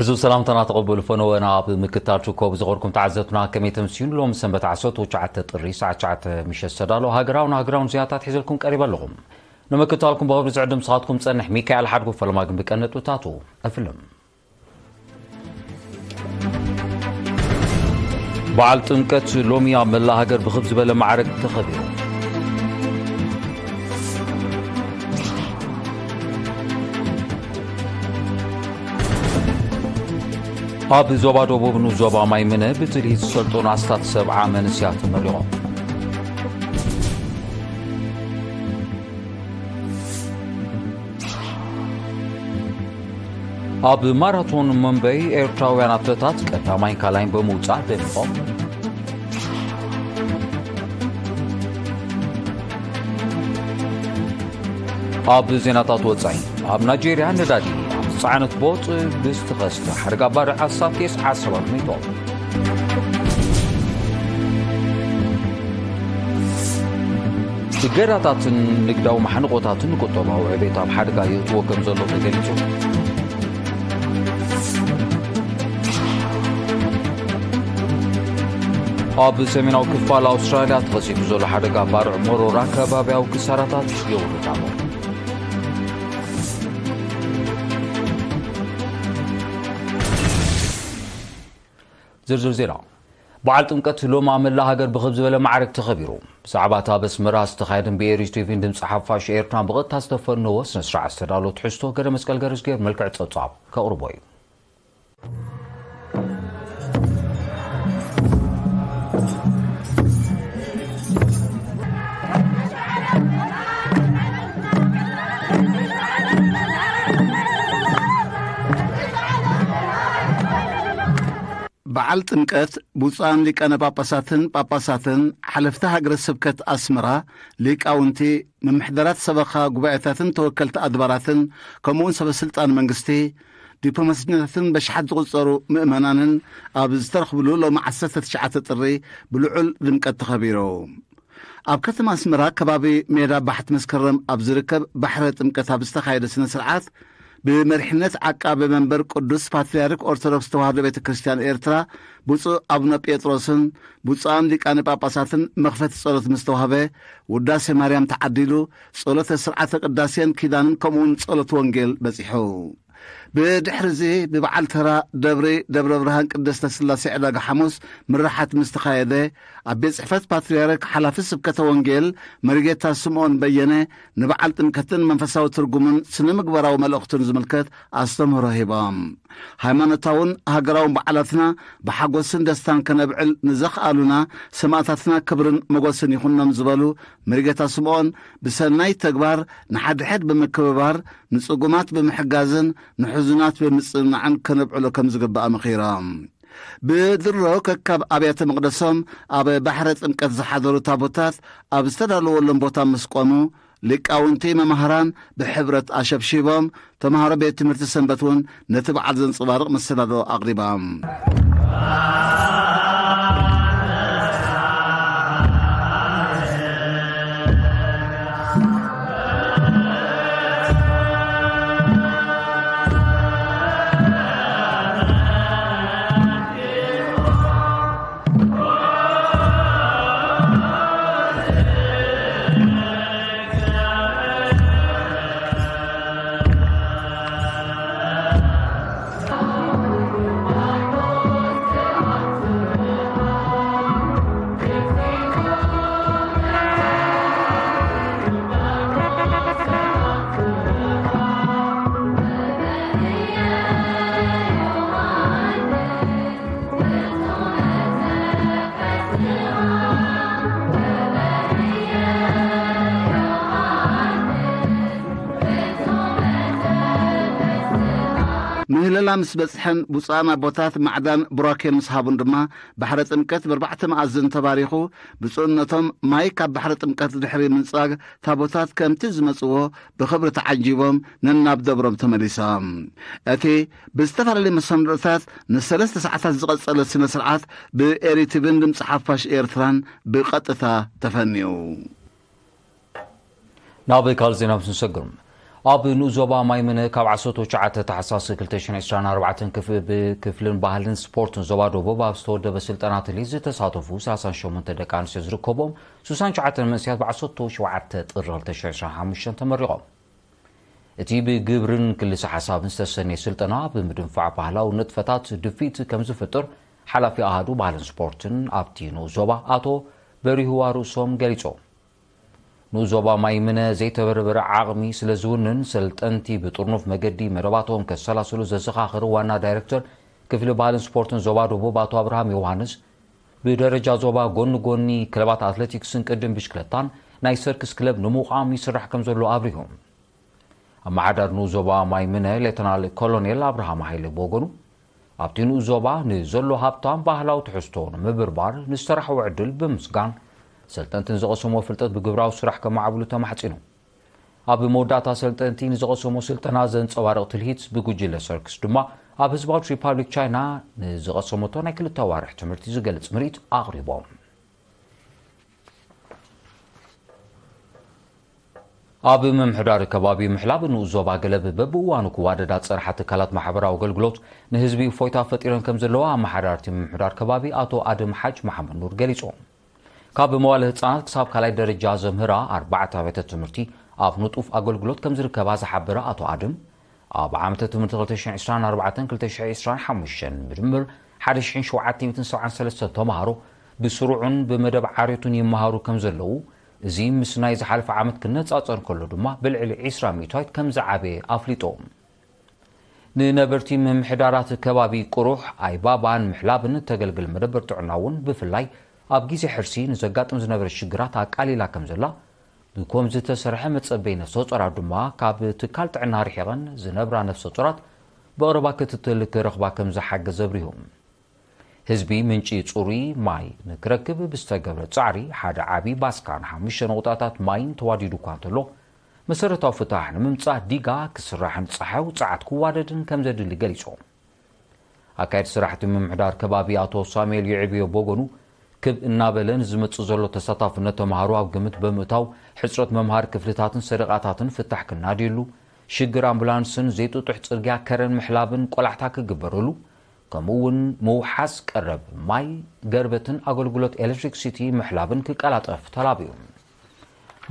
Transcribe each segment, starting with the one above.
እዚ ሰላምታና ተቐበሉ ፈነወና። ኣብ ምክታል ትርከቡ ዝኸርኩም ተዓዘብትና፣ ከመይ ተምስዩን? ሎም ሰንበት ዓሰርተ ትሽዓተ ጥሪ ሰዓት ትሽዓተ ምሸት ዝተዳለወ ሃገራውን ሃገራውን ዜናታት ሒዘልኩም ቀሪበ ኣለኹም። ንምክታልኩም ብኽብሪ ዝዕድም ንስኻትኩም ጸንሕ ሚካኤል ሓድጉ። ፈለማ ግን ብቀንዲ ነጥብታቱ እፍልም። በዓል ጥምቀት ሎሚ ኣብ መላእ ሃገር ብኽብ ዝበለ ማዕረግ ተኸቢሩ። ኣብ ዞባ ደቡብ ንዞባ ማይምነ ብትልሂት ዝሰልጠኑ ኣስታት ሰብዓ መንእሰያት ተመሪቖም። ኣብ ማራቶን መንበይ ኤርትራውያን ኣትለታት ቀዳማይን ካልኣይን ብምውጻእ ደሚቖም። ኣብ ዜናታት ወጻኢ፣ ኣብ ናይጄርያ ነዳዲ ኣብ ዝጸዓነት ቦጥ ብዝተኸስተ ሓደጋ ባርዕ ኣስታት ተስዓ ሰባት ሞይቶም። እገዳታትን ንግዳዊ ማሕንቆታትን ንቁጠባዊ ዕቤት ኣብ ሓደጋ የእትዎ ከም ዘሎ ተገሊጹ። ኣብ ሰሜናዊ ክፋል ኣውስትራልያ ተኸሲቱ ዘሎ ሓደጋ ባርዕ መሮራ ከባብያዊ ክሳራታት የውርድ ኣሎ። ዝርዝር ዜና። በዓል ጥምቀት ሎሚ ኣብ መላእ ሃገር ብኽብ ዝበለ ማዕረግ ተኸቢሩ። ብዛዕባ እቲ ኣብ ኣስመራ ዝተኻየደን ብኤሪ ቲቪን ድምፂ ሓፋሽ ኤርትራን ብቐጥታ ዝተፈነወ ስነ ስርዓት ዝተዳለወ ትሕዝቶ ገደ መስቀል ገረዝጌር መልክዕ ጸብጻብ ከቕርቦ እዩ። በዓል ጥምቀት ብፁዓን ሊቃነ ጳጳሳትን ጳጳሳትን፣ ሓለፍቲ ሃገረ ስብከት ኣስመራ፣ ሊቃውንቲ፣ ምምሕዳራት ሰበኻ ጉባኤታትን ተወከልቲ ኣድባራትን፣ ከምኡውን ሰበ ስልጣን መንግስቲ፣ ዲፕሎማሰኛታትን በሽሓት ዝቑጸሩ ምእመናንን ኣብ ዝተረኽብሉ ሎሚ ዓሰርተ ትሽዓተ ጥሪ ብልዑል ድምቀት ተኸቢሩ። ኣብ ከተማ ኣስመራ ከባቢ ሜዳ ባሕቲ መስከረም ኣብ ዝርከብ ባሕረ ጥምቀት ኣብ ዝተኻየደ ስነ ስርዓት ብመሪሕነት ዓቃቢ መንበር ቅዱስ ፓትርያርክ ኦርቶዶክስ ተዋህዶ ቤተ ክርስቲያን ኤርትራ ብፁዕ ኣቡነ ጴጥሮስን ብፁዓን ሊቃነ ጳጳሳትን መኽፈቲ ጸሎት ምስ ተዋህበ፣ ውዳሴ ማርያም ተዓዲሉ፣ ጸሎተ ስርዓተ ቅዳሴን ኪዳንን ከምኡውን ጸሎት ወንጌል በጺሑ። ብድሕሪ እዚ ብበዓል ተራ ደብሪ ደብረ ብርሃን ቅድስተ ስላሴ ዕዳጋ ሓሙስ ምርሓት ምስ ተኻየደ፣ ኣብ ቤት ጽሕፈት ፓትርያርክ ሓላፊ ስብከተ ወንጌል መሪጌታ ስምዖን በየነ ንበዓል ጥምቀትን መንፈሳዊ ትርጉሙን ስነ ምግባራዊ መልእኽቱን ዝምልከት ኣስተምህሮ ሂቦም። ሃይማኖታውን ሃገራውን በዓላትና ብሓጎስን ደስታን ከነብዕል ንዘኽኣሉና ሰማእታትና ክብርን መጎስን ይኹኖም ዝበሉ መሪጌታ ስምዖን፣ ብሰናይ ተግባር ንሓድሕድ ብምክብባር፣ ንጽጉማት ብምሕጋዝን ንሕዙናት ብምጽንናዕን ከነብዕሎ ከም ዝግባእ መኺሮም። ብድሮ ከካብ ኣብያተ መቕደሶም ኣብ ባሕረ ጥምቀት ዝሓደሩ ታቦታት ኣብ ዝተዳለወሎም ቦታ ምስ ቆሙ፣ ሊቃውንቲ መማህራን ብሕብረት ኣሸብሺቦም፣ ተምሃሮ ቤት ትምህርቲ ሰንበት እውን ነቲ በዓል ዘንጸባርቕ መሰናዶ ኣቕሪቦም። ምህለላ ምስ በጽሐን ብፁዓን ኣቦታት ማዕዳን ቡራኬ ምስ ሃቡን ድማ፣ ባሕረ ጥምቀት ብኣርባዕተ መኣዝን ተባሪኹ። ብፁዕነቶም ማይ ካብ ባሕረ ጥምቀት ድሕሪ ምንጻግ ታቦታት ከምቲ ዝመጽዎ ብኽብሪ ተዓጂቦም ነናብ ደብሮም ተመሊሶም። እቲ ብዝተፈላለዩ መሰናዶታት ንሰለስተ ሰዓታት ዝቐጸለ ስነ ስርዓት ብኤሪ ቲቪን ድምፂ ሓፋሽ ኤርትራን ብቐጥታ ተፈንዩ። ናብ ካልእ ዜና ምስ ንሰግር፣ ኣብ ንኡስ ዞባ ማይምነ ካብ ዓሰርተ ትሽዓተ ታሕሳስ ክልተ ሽሕን ዕስራን ኣርባዕተን ክፍ-፣ ብክፍልን ባህልን ስፖርትን ዞባ ደቡብ ኣብ ዝተወደበ ስልጠና ኣትሌት ዝተሳተፉ ሰላሳን ሸሞንተ ደቂ ኣንስትዮ ዝርከቦም ስሳን ትሽዓተ መንእሰያት ብ ዓሰርተ ሸውዓተ ጥሪ ክልተ ሽሕን ዕስራን ሓሙሽተን ተመሪቖም። እቲ ብግብርን ክልሰ ሓሳብን ዝተሰነየ ስልጠና ብምድንፋዕ ባህላዊ ንጥፈታት ድፊት ከም ዝፍጥር ሓላፊ ኣሃዱ ባህልን ስፖርትን ኣብቲ ንኡስ ዞባ ኣቶ በሪሁዋ ርእሶም ገሊጾም። ንኡስ ዞባ ማይምነ ዘይተበርበረ ዓቕሚ ስለ ዝውንን ሰልጠንቲ ብጥርኑፍ መገዲ መደባቶም ከሰላስሉ ዘዘኻኸሩ ዋና ዳይሬክተር ክፍሊ ባህልን ስፖርትን ዞባ ደቡብ ኣቶ ኣብርሃም ዮሃንስ ብደረጃ ዞባ ጎኒ ጎኒ ክለባት ኣትሌቲክስን ቅድም ብሽክለታን ናይ ሰርክስ ክለብ ንምቋም ይስራሕ ከም ዘሎ ኣብሪሆም። ኣመሓዳር ንኡስ ዞባ ማይምነ ሌተናል ኮሎኔል ኣብርሃም ሃይለ ብወገኑ ኣብቲ ንኡስ ዞባ ንዘሎ ሃብታም ባህላዊ ትሕዝቶ ንምብርባር ንዝተራሕወ ዕድል ብምስጋን ሰልጠንትን ዝቐሰሞ ፍልጠት ብግብራዊ ስራሕ ከማዕብሉ ተማሕጺኑ። ኣብ መወዳእታ ሰልጠንቲ ንዝቐሰሞ ስልጠና ዘንጸባርቕ ትልሂት ብጉጅለ ሰርክስ ድማ ኣብ ህዝባዊት ሪፓብሊክ ቻይና ንዝቐሰመቶ ናይ ክልተ ኣዋርሕ ትምህርቲ ዝገልጽ ምርኢት ኣቕሪቦም። ኣብ ምምሕዳር ከባቢ ምሕላብ ንኡስ ዞባ ገለብ በብእዋኑ ክዋደዳ ዝጸንሓ ትካላት ማሕበራዊ ኣገልግሎት ንህዝቢ እፎይታ ፈጢረን ከም ዘለዋ ኣመሓዳርቲ ምምሕዳር ከባቢ ኣቶ ኣድም ሓጅ መሓመድ ኑር ገሊጾም። ካብ መዋለ ህጻናት ክሳብ ካልኣይ ደረጃ ዘምህራ ኣርባዕተ ኣብያተ ትምህርቲ ኣብ ንጡፍ ኣገልግሎት ከም ዝርከባ ዝሓበረ ኣቶ ኣድም፣ ኣብ ዓመተ ትምህርቲ ክልተ ሽሕን ዕስራን ኣርባዕተን ክልተ ሽሕን ዕስራን ሓሙሽተን ብድምር ሓደ ሽሕን ሸውዓተ ሚእትን ሰብዓን ሰለስተን ተምሃሮ ብስሩዕን ብመደብ ዓርዮትን ይመሃሩ ከም ዘለዉ፣ እዚ ምስ ናይ ዝሓለፈ ዓመት ክነጻጸር ከሎ ድማ ብልዕሊ ዕስራ ሚእታዊት ከም ዝዓበየ ኣፍሊጦም። ንነበርቲ ምምሕዳራት ከባቢ ቁሩሕ፣ ኣይባባን ምሕላብን እተገልግል መደበር ጥዕና እውን ብፍላይ ኣብ ግዜ ሕርሲ ንዘጋጥም ዝነበረ ሽግራት ኣቃሊላ ከም ዘላ፣ ብኮም ዝተሰርሐ መጸበይ ነፍሰ ጾራት ድማ ካብ ትካል ጥዕና ርሒቐን ዝነብራ ነፍሰ ጾራት ብቐረባ ክትትል ክረኽባ ከም ዝሓገዘ ኣብሪሁ። ህዝቢ ምንጪ ጽሩይ ማይ ንክረክብ ብዝተገብረ ጻዕሪ ሓደ ዓቢ ባስካን ሓሙሽተ ነቑጣታት ማይን ተዋዲዱ እኳ እንተሎ፣ መሰረታዊ ፍታሕ ንምምጻእ ዲጋ ክስራሕን ጸሓያዊ ጸዓት ክዋደድን ከም ዘድሊ ገሊጾም። ኣካየዲ ስራሕቲ ምምሕዳር ከባቢ ኣቶ ሳሙኤል ይዕብዮ ብወገኑ፣ ክብ እናበለ ንዝመጽእ ዘሎ ተሳታፍነት ተምሃሮ ኣብ ግምት ብምእታው፣ ሕጽረት መምሃሪ ክፍልታትን ሰደቓታትን ፍታሕ ክናድየሉ፣ ሽግር ኣምቡላንስን ዘይጥጡሕ ጽርግያ ከረን ምሕላብን ቆላሕታ ክግበረሉ፣ ከምኡ እውን ምውሓስ ቀረብ ማይ፣ ገርበትን ኣገልግሎት ኤሌክትሪክሲቲ ምሕላብን ክቀላጠፍ ተላብዩ።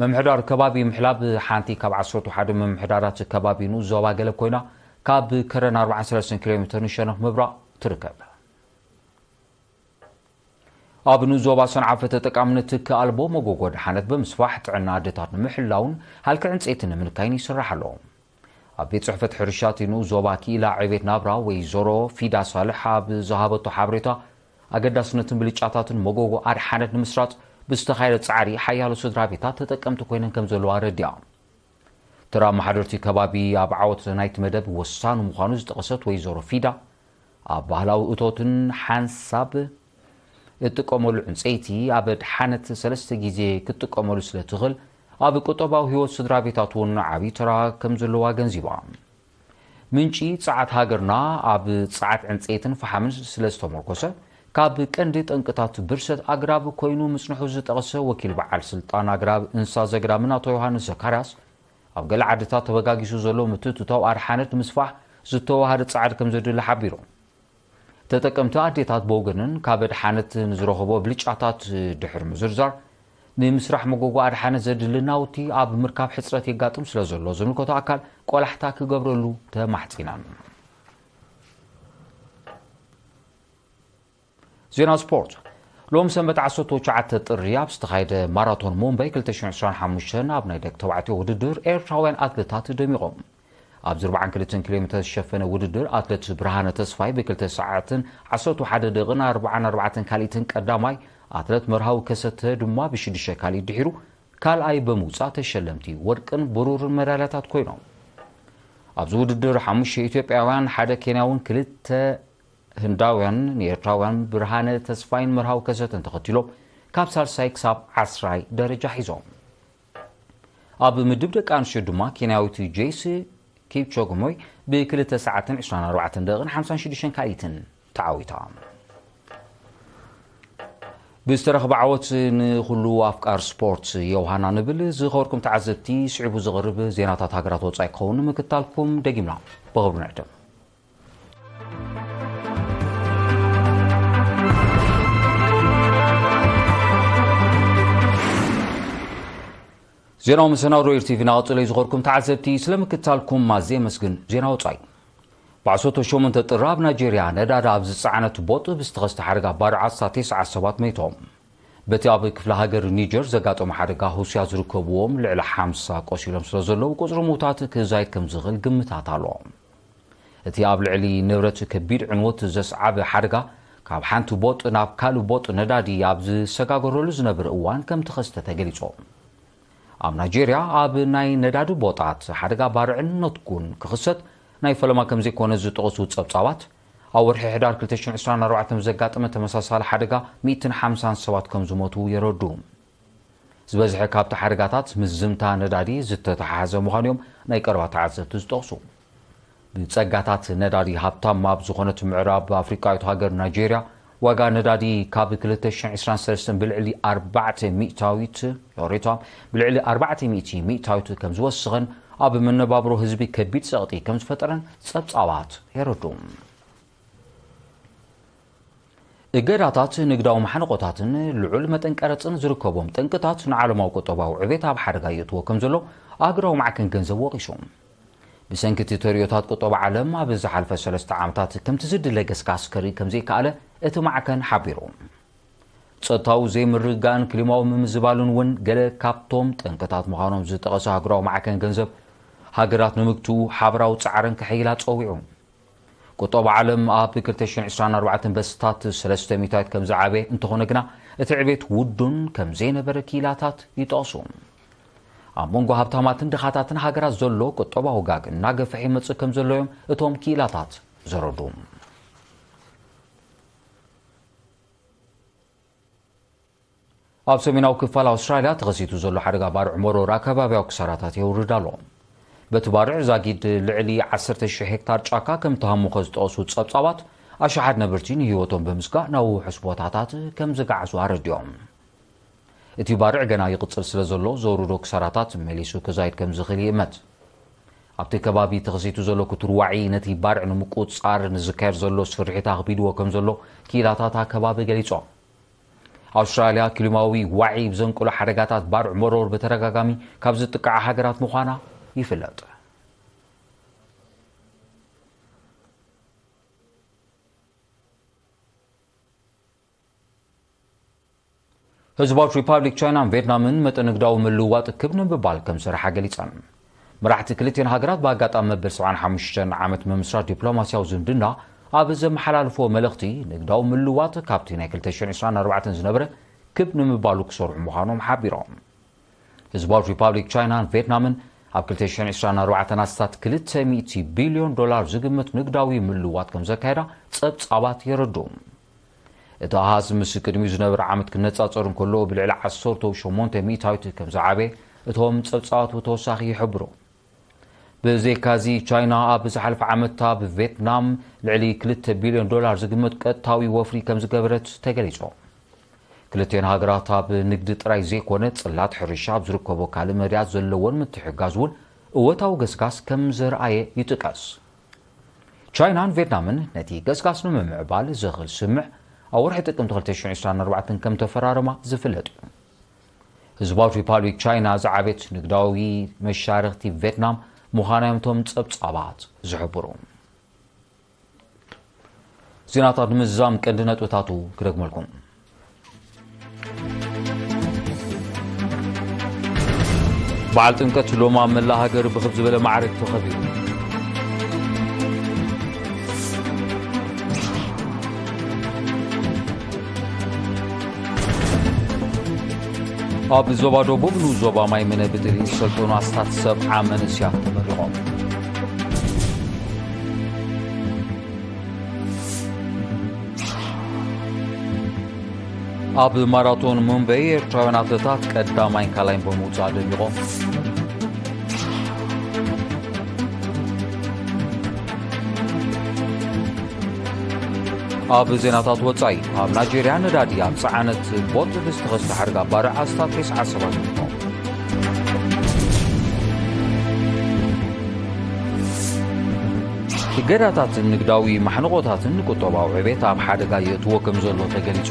ምምሕዳር ከባቢ ምሕላብ ሓንቲ ካብ ዓሰርተ ሓደ ምምሕዳራት ከባቢ ንኡስ ዞባ ገለብ ኮይና፣ ካብ ከረን ኣርባዓን ሰለስተን ኪሎ ሜትር ንሸነኽ ምብራቕ ትርከብ። ኣብ ንኡስ ዞባ ሰንዓፈ ተጠቃምነት ትኪ ኣልቦ መጎጎ ደሓነት ብምስፋሕ ጥዕና ኣደታት ንምሕላውን ሃልኪ ዕንፀይቲ ንምንካይን ይስራሕ ኣሎ። ኣብ ቤት ጽሕፈት ሕርሻ እቲ ንኡስ ዞባ ክኢላ ዕቤት ናብራ ወይዘሮ ፊዳ ሳልሕ ኣብ ዝሃበቶ ሓበሬታ፣ ኣገዳስነትን ብልጫታትን መጎጎ ኣድሓነት ንምስራጽ ብዝተኻየደ ጻዕሪ ሓያሎ ስድራ ቤታት ተጠቀምቲ ኮይነን ከም ዘለዋ ኣረዲኣ። ተራ ኣመሓደርቲ ከባቢ ኣብ ዓወት ናይቲ መደብ ወሳኒ ምዃኑ ዝጠቐሰት ወይዘሮ ፊዳ፣ ኣብ ባህላዊ እቶትን ሓንሳብ እትጥቀመሉ ዕንፀይቲ ኣብ ኣድሓነት ሰለስተ ግዜ ክትጥቀመሉ ስለ ትኽእል፣ ኣብ ቁጠባዊ ህይወት ስድራ ቤታት እውን ዓብዪ ተራ ከም ዘለዋ ኣገንዚባ። ምንጪ ጸዓት ሃገርና ኣብ ጸዓት ዕንፀይትን ፈሓምን ስለ ዝተመርኮሰ፣ ካብ ቀንዲ ጠንቅታት ብርሰት ኣግራብ ኮይኑ ምጽንሑ ዝጠቐሰ ወኪል በዓል ስልጣን ኣግራብ እንስሳ ዘገዳምን ኣቶ ዮሃንስ ዘካርያስ፣ ኣብ ገለ ዓድታት ተበጋጊሱ ዘሎ ምትእትታው ኣድሓነት ንምስፋሕ ዝተዋሃደ ጻዕሪ ከም ዘድሊ ሓቢሩ። ተጠቀምቲ ኣዴታት ብወገነን ካብ ኣድሓነት ንዝረኽቦ ብልጫታት ድሕሪ ምዝርዛር፣ ንምስራሕ መጎጎ ኣድሓነት ዘድሊ ናውቲ ኣብ ምርካብ ሕጽረት የጋጥም ስለ ዘሎ ዝምልከቶ ኣካል ቆላሕታ ክገብረሉ ተማሕጺነን። ዜና ስፖርት። ሎም ሰንበት ዓሰርተ ትሽዓተ ጥሪ ኣብ ዝተኻየደ ማራቶን ሙምባይ ክልተ ሽሕን ዕስራን ሓሙሽተን ኣብ ናይ ደቂ ተባዕትዮ ውድድር ኤርትራውያን ኣትለታት ደሚቖም። ኣብዚ ኣርባዓን ክልተን ኪሎ ሜትር ዝሸፈነ ውድድር ኣትለት ብርሃነ ተስፋይ ብክልተ ሰዓትን ዓሰርተ ሓደ ደቂቕን ኣርባዓን ኣርባዕተን ካልኢትን ቀዳማይ፣ ኣትለት መርሃዊ ከሰተ ድማ ብሽዱሽተ ካልኢት ድሒሩ ካልኣይ ብምውጻእ ተሸለምቲ ወርቅን ብሩርን መዳልያታት ኮይኖም። ኣብዚ ውድድር ሓሙሽተ ኢትዮጵያውያን፣ ሓደ ኬንያውን ክልተ ህንዳውያን ንኤርትራውያን ብርሃነ ተስፋይን መርሃዊ ከሰተን ተኸቲሎም ካብ ሳልሳይ ክሳብ ዓስራይ ደረጃ ሒዞም። ኣብ ምድብ ደቂ ኣንስትዮ ድማ ኬንያዊት ጄሲ ኪፕቾግሞይ ብክልተ ሰዓትን ዕስራን ኣርባዕተን ደቂቕን ሓምሳን ሽዱሽተን ካልኢትን ተዓዊታ። ብዝተረኽበ ዓወት ንኹሉ ኣፍቃር ስፖርት የውሃና ንብል። ዝኸበርኩም ተዓዘብቲ፣ ስዒቡ ዝቐርብ ዜናታት ሃገራት ወጻኢ ክኸውን ንምክታልኩም ደጊምና ብኽብሪ ንዕድም። ዜናዊ መሰናዶ ኤር ቲቪ እናቐጸለ እዩ። ዝኸበርኩም ተዓዘብቲ፣ ስለምክታልኩም ኣዝየ የመስግን። ዜና ወጻኢ። ብዓሰርተ ሸሞንተ ጥሪ ኣብ ናይጄርያ ነዳዲ ኣብ ዝጸዓነት ቦጥ ብዝተኸስተ ሓደጋ ባርዕ ኣስታት ተስዓ ሰባት መይቶም። በቲ ኣብ ክፍለ ሃገር ኒጀር ዘጋጠመ ሓደጋ፣ ሩስያ ዝርከብዎም ልዕሊ ሓምሳ ቆሲሎም ስለ ዘለዉ፣ ቁጽሪ ምዉታት ክዛይድ ከም ዝኽእል ግምታት ኣሎ። እቲ ኣብ ልዕሊ ንብረት ከቢድ ዕንወት ዘስዓበ ሓደጋ፣ ካብ ሓንቲ ቦጥ ናብ ካልእ ቦጥ ነዳዲ ኣብ ዝሰጋገረሉ ዝነበረ እዋን ከም ተኸስተ ተገሊጹ። ኣብ ናይጄርያ ኣብ ናይ ነዳዲ ቦጣት ሓደጋ ባርዕን ነትጉን ክኽሰት ናይ ፈለማ ከም ዘይኮነ ዝጠቐሱ ጸብጻባት፣ ኣብ ወርሒ ሕዳር ክልተ ሽሕን ዕስራን ኣርባዕተን ዘጋጠመ ተመሳሳሊ ሓደጋ ሚእትን ሓምሳን ሰባት ከም ዝሞቱ የረዱ። ዝበዝሐ ካብቲ ሓደጋታት ምስ ዝምታ ነዳዲ ዝተተሓሓዘ ምዃኑ እዮም ናይ ቀረባ ተዓዘብቲ ዝጠቕሱ። ብጸጋታት ነዳዲ ሃብታም ኣብ ዝኾነት ምዕራብ ኣፍሪቃዊት ሃገር ናይጄርያ፣ ዋጋ ነዳዲ ካብ ክልተ ሽሕን ዕስራን ሰለስተን ብልዕሊ ኣርባዕተ ሚእታዊት፣ ዮሪቷ፣ ብልዕሊ ኣርባዕተ ሚእቲ ሚእታዊት ከም ዝወሰኸን ኣብ መነባብሮ ህዝቢ ከቢድ ጸቕጢ ከም ዝፈጠረን ጸብጻባት የረዱ። እገዳታት ንግዳዊ ማሕንቆታትን ልዑል መጠን ቀረጽን ዝርከቦም ጠንቅታት ንዓለማዊ ቁጠባዊ ዕቤት ኣብ ሓደጋ የእትዎ ከም ዘሎ ኣህጉራዊ ማዕከን ገንዘብ ወቒሱ። ብሰንኪ እቲ ተርእዮታት፣ ቁጠባ ዓለም ኣብ ዝሓልፈ ሰለስተ ዓመታት ከምቲ ዝድለ ገስጋስ ከርኢ ከም ዘይከኣለ እቲ ማዕከን ሓቢሩ። ጸጥታዊ ዘይምርግጋእን ክሊማዊ ምምዝባልን እውን ገለ ካብቶም ጠንቅታት ምዃኖም ዝጠቐሰ ኣህጉራዊ ማዕከን ገንዘብ፣ ሃገራት ንምግትኡ ሓበራዊ ጻዕረን ከሐይላ ጸዊዑ። ቁጠባ ዓለም ኣብ ክልተ ሽሕን ዕስራን ኣርባዕተን በስታት ሰለስተ ሚእታዊት ከም ዝዓበየ እንተኾነ ግና፣ እቲ ዕቤት ውዱን ከም ዘይነበረ ክኢላታት ይጠቕሱ። ኣብ መንጎ ሃብታማትን ድኻታትን ሃገራት ዘሎ ቁጠባዊ ጋግ እናገፍሐ ይመጽእ ከም ዘሎ እዮም እቶም ክኢላታት ዘረዱ። ኣብ ሰሜናዊ ክፋል ኣውስትራልያ ተኸሲቱ ዘሎ ሓደጋ ባርዕ መሮር ኣከባቢያዊ ክሳራታት የውርድ ኣሎ። በቲ ባርዕ ዛጊድ ልዕሊ ዓሰርተ ሽሕ ሄክታር ጫካ ከም ተሃሙኸ ዝጠቐሱ ጸብጻባት፣ ኣሽሓት ነበርቲ ንህይወቶም ብምስጋእ ናብ ውሑስ ቦታታት ከም ዝገዓዙ ኣረዲኦም። እቲ ባርዕ ገና ይቕጽል ስለ ዘሎ፣ ዘውርዶ ክሳራታት መሊሱ ክዛይድ ከም ዝኽእል ይእመት። ኣብቲ ከባቢ ተኸሲቱ ዘሎ ክቱር ዋዒ ነቲ ባርዕ ንምቁጽጻር ንዝካየድ ዘሎ ስርሒት ኣኽቢድዎ ከም ዘሎ ክኢላታት ኣከባቢ ገሊጾም። ኣውስትራልያ ክሊማዊ ዋዒ ብዘንቅሎ ሓደጋታት ባርዕ መሮር ብተደጋጋሚ ካብ ዝጥቃዓ ሃገራት ምዃና ይፍለጥ። ህዝባዊት ሪፓብሊክ ቻይናን ቬትናምን መጠን ንግዳዊ ምልውዋጥ ክብ ንምባል ከም ዝሰርሓ ገሊጸን። መራሕቲ ክልቲኤን ሃገራት ብኣጋጣሚ መበል ሰብዓን ሓሙሽተን ዓመት ምምስራት ዲፕሎማስያዊ ዝምድና ኣብ ዘመሓላልፎ መልእኽቲ፣ ንግዳዊ ምልውዋጥ ካብቲ ናይ ክልተ ሽሕን ዕስራን ኣርባዕተን ዝነበረ ክብ ንምባሉ ክሰርሑ ምዃኖም ሓቢሮም። ህዝባዊት ሪፓብሊክ ቻይናን ቬትናምን ኣብ ክልተ ሽሕን ዕስራን ኣርባዕተን ኣስታት ክልተ ሚእቲ ቢልዮን ዶላር ዝግመት ንግዳዊ ምልውዋጥ ከም ዘካየዳ ጸብጻባት የረድኡ። እቲ ኣሃዝ ምስ ቅድሚኡ ዝነበረ ዓመት ክነጻጸር እንከሎ፣ ብልዕሊ ዓሰርተ ሸሞንተ ሚእታዊት ከም ዝዓበየ እቶም ጸብጻባት ብተወሳኺ ይሕብሩ። ብዘይካዚ፣ ቻይና ኣብ ዝሓለፈ ዓመት ኣብ ቬትናም ልዕሊ ክልተ ቢልዮን ዶላር ዝግመት ቀጥታዊ ወፍሪ ከም ዝገበረት ተገሊጹ። ክልቲኤን ሃገራት ኣብ ንግዲ ጥራይ ዘይኮነ፣ ጽላት ሕርሻ ኣብ ዝርከቦ ካልእ መዳያት ዘለወን ምትሕግጋዝ እውን እወታዊ ገስጋስ ከም ዘርኣየ ይጥቀስ። ቻይናን ቬትናምን ነቲ ገስጋስ ንምምዕባል ዘኽእል ስምምዕ ኣብ ወርሒ ጥቅምቲ ክልተ ሽሕን ዕስራን ኣርባዕተን ከም ተፈራረማ ዝፍለጥ እዩ። ህዝባዊት ሪፓብሊክ ቻይና ዝዓበየት ንግዳዊ መሻርኽቲ ቬትናም ምዃና እዮም እቶም ጸብጻባት ዝሕብሩ። ዜናታት ንምዝዛም ቀንዲ ነጥብታቱ ክደግመልኩም። በዓል ጥምቀት ሎሚ ኣብ መላእ ሃገር ብኽብ ዝበለ ማዕርግ ተኸቢሩ። ኣብ ዞባ ደቡብ ንኡስ ዞባ ማይምነ ብጥይት ዝሰልጠኑ ኣስታት ሰብዓ መንእሰያት ተመሪቖም። ኣብ ማራቶን ሙምበይ፣ ኤርትራውያን ኣትለታት ቀዳማይን ካልኣይን ብምውጻእ ደሚቖም። ኣብ ዜናታት ወጻኢ፣ ኣብ ናይጄርያ ነዳዲ ኣብ ጸዓነት ቦጥ ብዝተኸስተ ሓደጋ ባርዕ ኣስታት ተስዓ ሰባት ሞይቶም። እገዳታትን ንግዳዊ ማሕንቖታትን ንቁጠባዊ ዕቤት ኣብ ሓደጋ የእትዎ ከም ዘሎ ተገሊጹ።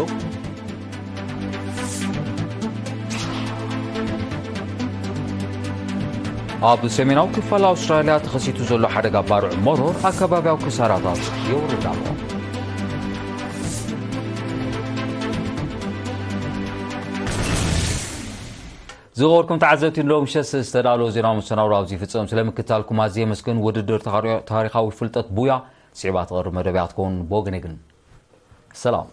ኣብ ሰሜናዊ ክፋል ኣውስትራልያ ተኸሲቱ ዘሎ ሓደጋ ባርዕ መሮር ኣከባቢያዊ ክሳራታት የውርድ ኣሎ። ዝኸበርኩም ተዓዘብቲ፣ ሎም ምሸት ዝተዳለወ ዜናዊ መሰናዶ ኣብዚ ይፍጸም። ስለ ምክታልኩም ኣዝየ የመስግን። ውድድር ታሪ-፣ ታሪኻዊ ፍልጠት ቡያ ስዒባ ትቐርብ መደብ እያ ክትከውን። ብወገነይ ግን ሰላም።